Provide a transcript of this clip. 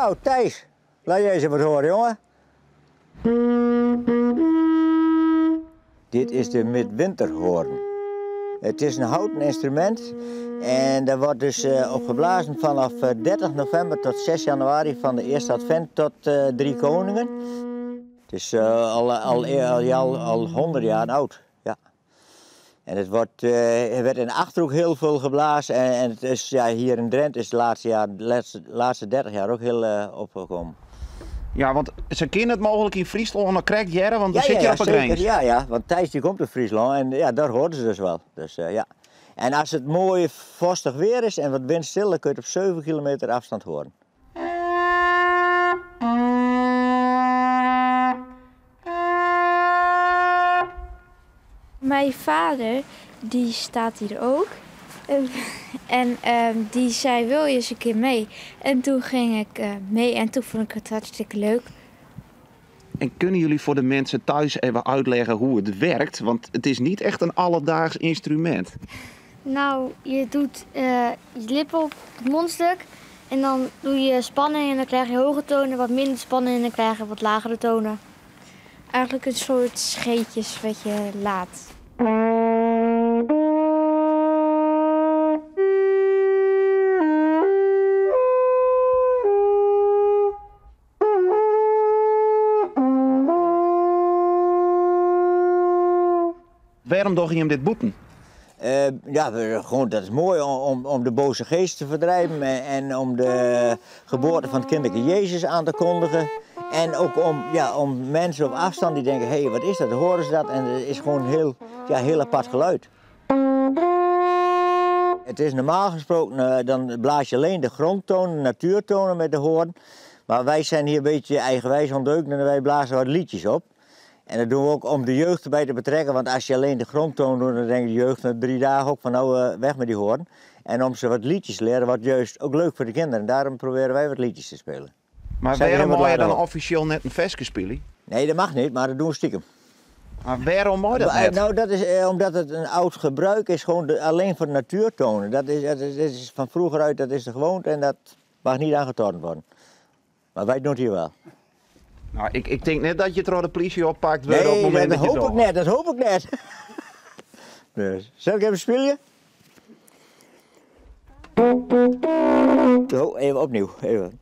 Nou, Thijs, laat jij eens wat horen, jongen. Dit is de midwinterhoorn. Het is een houten instrument en daar wordt dus eh, op geblazen vanaf 30 eh, november tot 6 januari van de eerste advent tot uh, Drie Koningen. Het is al, al, al, al, al 100 jaar oud. Ja. En het wordt, er werd in de Achterhoek heel veel geblazen en, en het is, ja, hier in Drenthe is de laatste, jaar, de laatste, laatste 30 jaar ook heel opgekomen. Ja, want ze kunnen het mogelijk in Friesland nog krijgt jaren, want dan zit je op de grens. Ja, ja, want Thijs die komt uit Friesland en ja, daar hoorden ze dus wel. Dus, ja. En als het mooi vochtig weer is en wat windstil, dan kun je het op 7 kilometer afstand horen. Mijn vader, die staat hier ook. En die zei, wil je eens een keer mee? En toen ging ik mee en toen vond ik het hartstikke leuk. En kunnen jullie voor de mensen thuis even uitleggen hoe het werkt? Want het is niet echt een alledaags instrument. Nou, je doet je lippen op het mondstuk en dan doe je spanning en dan krijg je hoge tonen, wat minder spanning en dan krijg je wat lagere tonen. Eigenlijk een soort scheetjes wat je laat. Waarom doe je hem dit boeten? Ja, gewoon, dat is mooi om de boze geest te verdrijven en om de geboorte van het kinderke Jezus aan te kondigen. En ook om, ja, om mensen op afstand die denken, hé, hey, wat is dat, horen ze dat? En het is gewoon een heel, ja, heel apart geluid. Het is normaal gesproken, dan blaas je alleen de grondtonen, de natuurtonen met de hoorn. Maar wij zijn hier een beetje eigenwijs ondeugend en wij blazen wat liedjes op. En dat doen we ook om de jeugd erbij te betrekken, want als je alleen de grondtoon doet, dan denkt de jeugd na 3 dagen ook van nou weg met die hoorn. En om ze wat liedjes te leren, wat juist ook leuk voor de kinderen. En daarom proberen wij wat liedjes te spelen. Maar waarom mag je dan officieel net een veske spelen? Nee, dat mag niet, maar dat doen we stiekem. Maar waarom mag dat net? Nou, dat is omdat het een oud gebruik is, gewoon alleen voor de natuurtonen. Dat is van vroeger uit, dat is de gewoonte en dat mag niet aangetornd worden. Maar wij doen het hier wel. Nou, ik denk net dat je het de politie oppakt. Nee, op het moment dat hoop ik net, dat hoop ik net. Dus, zal ik even spelen? Zo, even opnieuw. Even.